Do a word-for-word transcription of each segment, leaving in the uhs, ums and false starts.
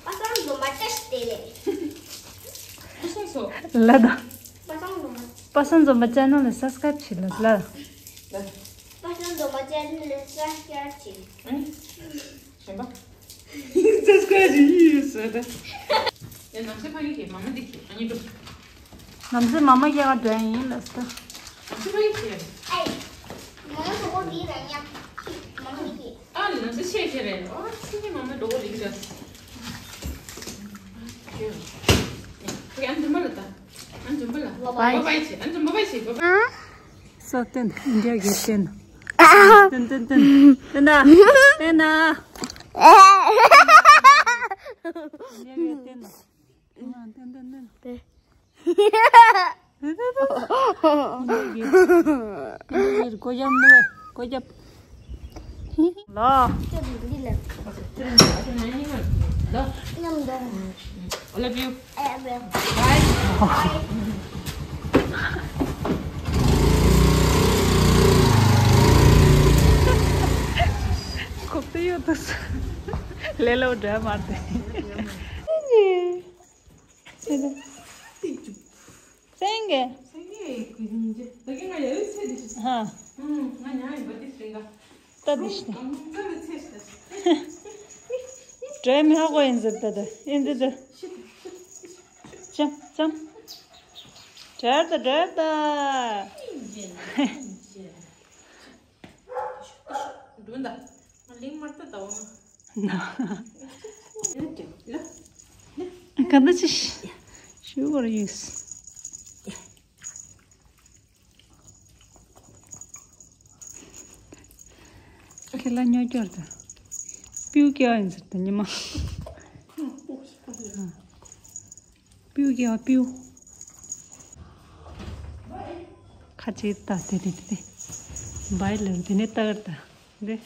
པ་སངས་འཛོམས་པ་བཀྲ་ཤིས་བདེ་ལེགས། པ་སངས་སོ། ལ་དང་། པ་སངས་འཛོམས་པ། པ་སངས་འཛོམས་པ་ཅན་ནོ་ལ་སབ་སི་ཀ་རེབ་བྱེད་ལ་ལ། པ་སངས་འཛོམས་པ་ཅན་ནོ་ལ་སབ་སི་ཀ་རེབ་བྱེད། ཨ་ནི། གཞན་པ། སབ་སི་ཀ་རེབ་བྱེད་ཡིན་ཟེར་ད། ཡ་ནམ་སེ་ཕ་གི་གི་མ་མ་འདི་གི་ཨ་ནི་འགྲོ། ནམ་སེ་མ་མ་རྒྱག་འགྲོ་ཡིན་ལ་ས། ནམ་སེ་ཕ་གི་གི། ཨེ། མ་མ་གྲོགས་པོ་འདི་ར་ཉག་མ་མ་འདི་གི། ཨ་ནི་ནམ་སེ་ཆེ་ཆེ་རེད། ཨ་ཚི་གི་མ་མ་གྲོགས་པོ་འདི་གི་ར། ཁྱོད་ཨ་འཛུམ་པ་ལ་ལྟ། ཨ་འཛུམ་པ་ལ། བའི། བའི་བྱེད། ཨ་འཛུམ་པ་བའི་བྱེད། བའི། ས་བསྟན། འདི་གི་བསྟན། བསྟན་བསྟན་བསྟན། བསྟན་ན། བསྟན་ན། འདི་གི་བསྟན། བསྟན་བསྟན་བསྟན། འདི་གི་འདི་གི་གོ་རྒྱབ་འདི་གོ་རྒྱབ། ལོ། མཉམ་དུ། I love you. I love you. Bye. ཁོག་ཏུ་ཡོད་དུ་ལེ་ལོ་འདྲ་མ་རེད། སེང་གེ། སེང་གེ་ཀུན་ཇེ། ད་གིན་ང་ཡ་ཡུ་ཚེ་འདི་ཤི། ཧ། ཧུམ། ང་ཉ་ཡིན་པ་འདི་སེང་གེ། ད་འདི་ཤི། ང་ཚེ་ལ་ཚེ་ཤི་ད་ཤི། བྲོས་མི་ཧ་གོ་ཡིན་ཟེར་ད་ད། ཡིན་ཟེར་ད། ཤི་ད་ཤི་ད་ཤི་ད། ཅམ་ཅམ། བྲོས་ད་བྲོས་ད། ཀུན་ཇེ་ཀུན་ཇེ། འདུག་ད། ང་གླིང་དམར་ད་ད་འོང་། ན། ག་འདྲ་ཅི་ཞུ་བར་ཡོད། ཁྱེད་ལ་ཉོ་སྐྱོར་དང་། སྤྲེའུ་སྐྱེ་བ་ཡིན་ཟེར་དང་ཉི་མ། སྤྲེའུ་སྐྱེ་བ་སྤྲེའུ། ཁ་ཅིག་ལྟ་དེ་དེ་དེ་དེ། བའི་ལབ་དེ་ནས་ལྟ་གར་ལྟ། དེ།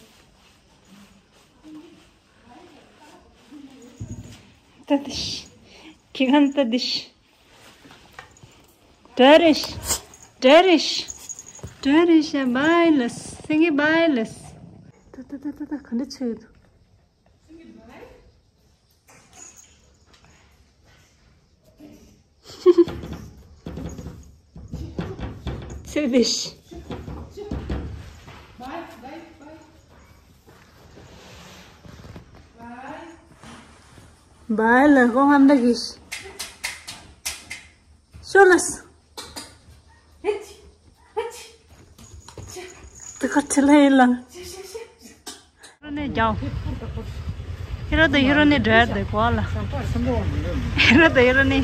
ལྟ་དེ་ཤི། ཁྱི་གང་ལྟ་དེ་ཤི། བྲོས་རེད་ཤི། བྲོས་རེད་ཤི། བྲོས་རེད་ཤི། བའི་ལབ། སེང་གེ་བའི་ལབ། ལྟ་ལྟ་ལྟ་ལྟ་ལྟ། ག་འདྲ་ཆགས་འདུག་ཚེ་བེ་ཤི། བའི་ལ་ཁོང་ཧམ་ད་གིས། ཤོ་ལ་སི། དེ་ག་ཁྲི་ལ་ཡིན་ལ། ཧི་རོ་ནི་རྒྱག་ཧི་རོ་དང་ཧི་རོ་ནི་འབྲེལ་དེ་གོ་ལ། ཧི་རོ་དང་ཧི་རོ་ནི།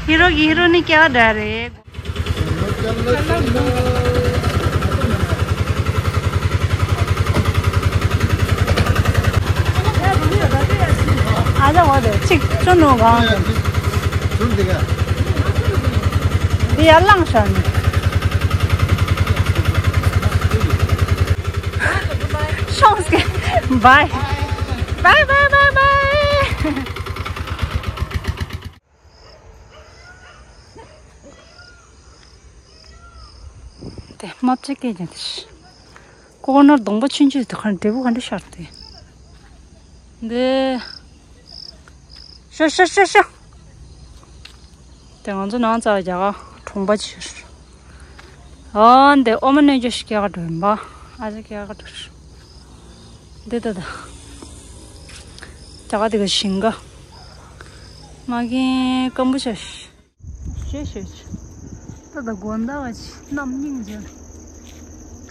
ཧི་རོ་གི་ཧི་རོ་ནི་སྐྱེ་བ་འདྲ་རེད། ཨ་ཅག་འོ་དེ་གཅིག་བཅུ་ནོ་གང་དེ། འདི་ཡར་ལངས་ཤག་ནི། ཤོང་སྐད། བའི། བའི་བའི་བའི་བའི། དེ་རྨ་བྱ་སྐད་ཀྱང་དེ། ཁོ་ནར་གདོང་པ་ཆུང་ཆུང་དེ་ག་འབྲས་བུ་ག་འདྲ་ཤར་ཏེ། འདི། ཤ་ཤ་ཤ་ཤ། དེ་ང་ཚོ་ནང་ཚ་བ་རྒྱ་གར་གྲོང་པ་ཆེར། ཨ་འདི་ཨོ་མ་ནས་ཅོ་ཞིག་སྐྱེ་ག་འགྲོ་ཡིན་པ། ཨ་ཅག་སྐྱེ་ག་འགྲོ། འདི་ད་ད། རྒྱ་གར་དེ་ག་ཞིང་ཁ། མ་གིན་སྐམ་པོ་ཤ་ཤ། ཞེས་ཞེས། ད་ལྟ་དགོང་དག་ག་ཅི་གནམ་སྙིང་རྗེ།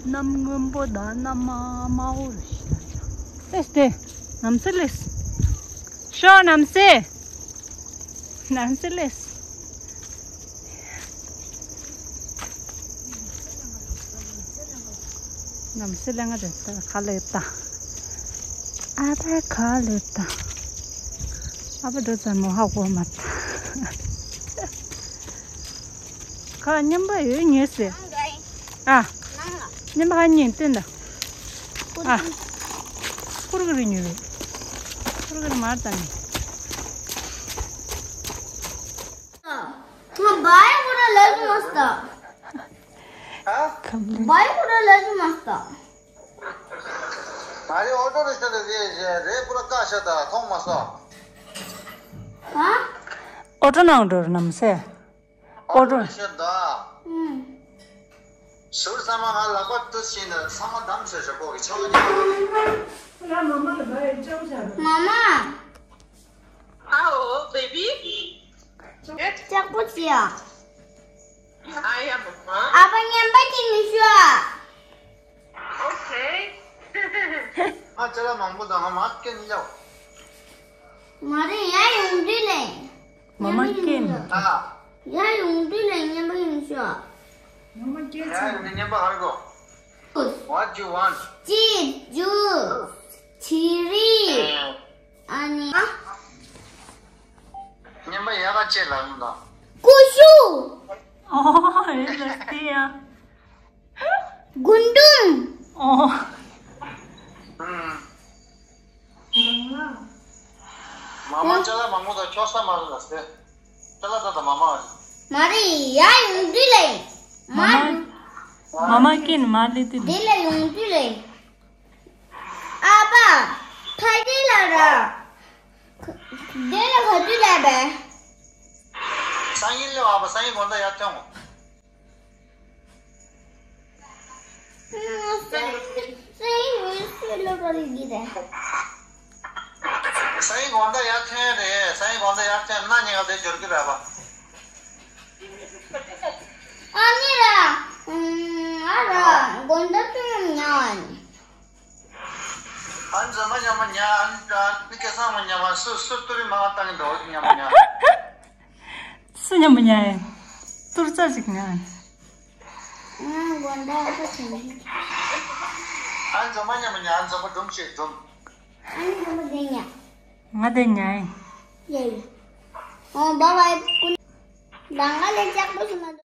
གནམ་སྔོན་པོ་དང་གནམ་དམར་དམར་པོ་རེད་ཤག་ལེས་ཏེ། ནམ་སེ་ལེས། ཤོ་ནམ་སེ། ནམ་སེ་ལེས། ནམ་སེ་ལེ་ང་རེད་ད་ག་ལེ་ད། ཨ་ད་ག་ལེ་ད། ཨ་ཕ་འགྲོ་ཙམ་མོ་ཧ་གོ་མ་ད། ཁ་མཉམ་པ་ཡོད་ཉེ་སེ། ཨ། མཉམ་པ་ཁ་ཉིན་བསྟན་ད། ཨ། ཁུར་གི་རི་ཉོ་རེད། ཁུར་གི་རི་མར་ད་ནི། ང་བའི་ཁོ་ར་ལབ་ཀྱི་མ་སོང་། ཧ། ཁམ་ལེ། བའི་ཁོ་ར་ལབ་ཀྱི་མ་སོང་། ང་རེ་ཨོ་ཏོ་རི་ཤ་དེ་རེད་རེད་པུ་ར་ཀ་ཤ་ད་མཐོང་མ་སོང་། ཨ། ཨོ་ཊོ་ནང་འགྲོ་ར་ནམ་སེ། ཨོ་ཊོ། ཨོ་ཊོ་ཤོད་ད། ཨུམ། ཟུར་ཚང་མ་ང་ལག་པ་ཏུ་ཕྱིན་ནས་ཚང་མ་བསྡམས་བྱས་བཞག་གོ་གི་ཆོག་གི། ལ་མ་མ་ལ་བ་ཡི་ཅོག་བྱ་ར། མ་མ། Hello, baby. ལྕགས་པོ་ཅི་ཡ། I am a ཨ་ཕ་ཉན་པ་ཅིག་ནི་ཤོ། Okay. ང་ཅ་ལག་མང་པོ་དང་ང་མ་སྐད་མི་ལྕོག་མ་རེད་ཡ་ཡོང་དུས་ལས། མ་མ་སྐད་མི་ཨ། ཡ་ཡོང་དུས་ལས་ཉན་པ་ཡིན་ཤོ། མ་མ་སྐད་ཡ་ཆེ། ཡོང་དུས་ཉན་པ་ཧར་གོ། What you want? ཅི་ཇུས། བྱི་རིལ། ཨ་ནི། ཉན་པ་ཡག་ག་ཅེ་ལ་ཡོང་དང་། ཀུ་ཤུ། ཨོ། ཨེ་ལ་སི་ཡ། རྒུན་འབྲུམ། ཨོ། ཨུམ། མ་མ་ཅ་ལག་མང་པོ་དང་ཁྱོག་ས་མ་རེད་ལ་སེ། ཅ་ལག་ད་ད་མ་མ་རེད། མ་རེད་ཡ་ཡོང་དུས་ལས། མ། མ་མ་སྐད་མ་ལི་དུ་འདི་ལས་ཡོང་དུས་ལས། ཨ་ཕ། ཕ་དེ་ལ་ར། དེ་ལ་ག་དུས་ལ་བས། སང་ཉིན་ལས་ཨ་ཕ་སང་ཉིན་དགོང་དག་ཡར་ཐོན་གོ། སང་ཉིན་དགོང་དག་ཡར་ཐོན་རེད། སང་ཉིན་དགོང་དག་ཡར་ཐོན་ན་ཉིན་ག་དེ་འབྱོར་གི་རེད་པ། ཨ་ནི་ར། ཨ་ར་དགོང་དག་ཐོན་ཉག་ཨ་ནི་ཟ་མ་ཉམས་མ་ཉག་ཨ་ནི་ཨ་ནི་སྐལ་བཟང་མ་ཉམས་མ་སུ་སུ་ཏུ་རི་མ་བཏང་གི་འདུག་ཉམས་མ་ཉག་སུ་ཉམས་མ་ཉག་ཡིན། ཏུར་ཙག་ཅིག་ཉག་ང་དགོང་དག་ཨ་ཕ་བྱེད་ནི། ཨ་ནི་ཟ་མ་ཉམས་མ་ཉག་ཨ་ནི་ཟ་མ་སྒྲུང་ཞིག་སྒྲུང་། ཨ་ནི་ཟ་མ་དེ་ཉག་ང་དེ་ཉག་ཡིན། ཡེ་ཡེ། ཨོ་བ་བ་ཀུན། ད་ང་ལས་ལྕགས་པོ་ཞིག་མ།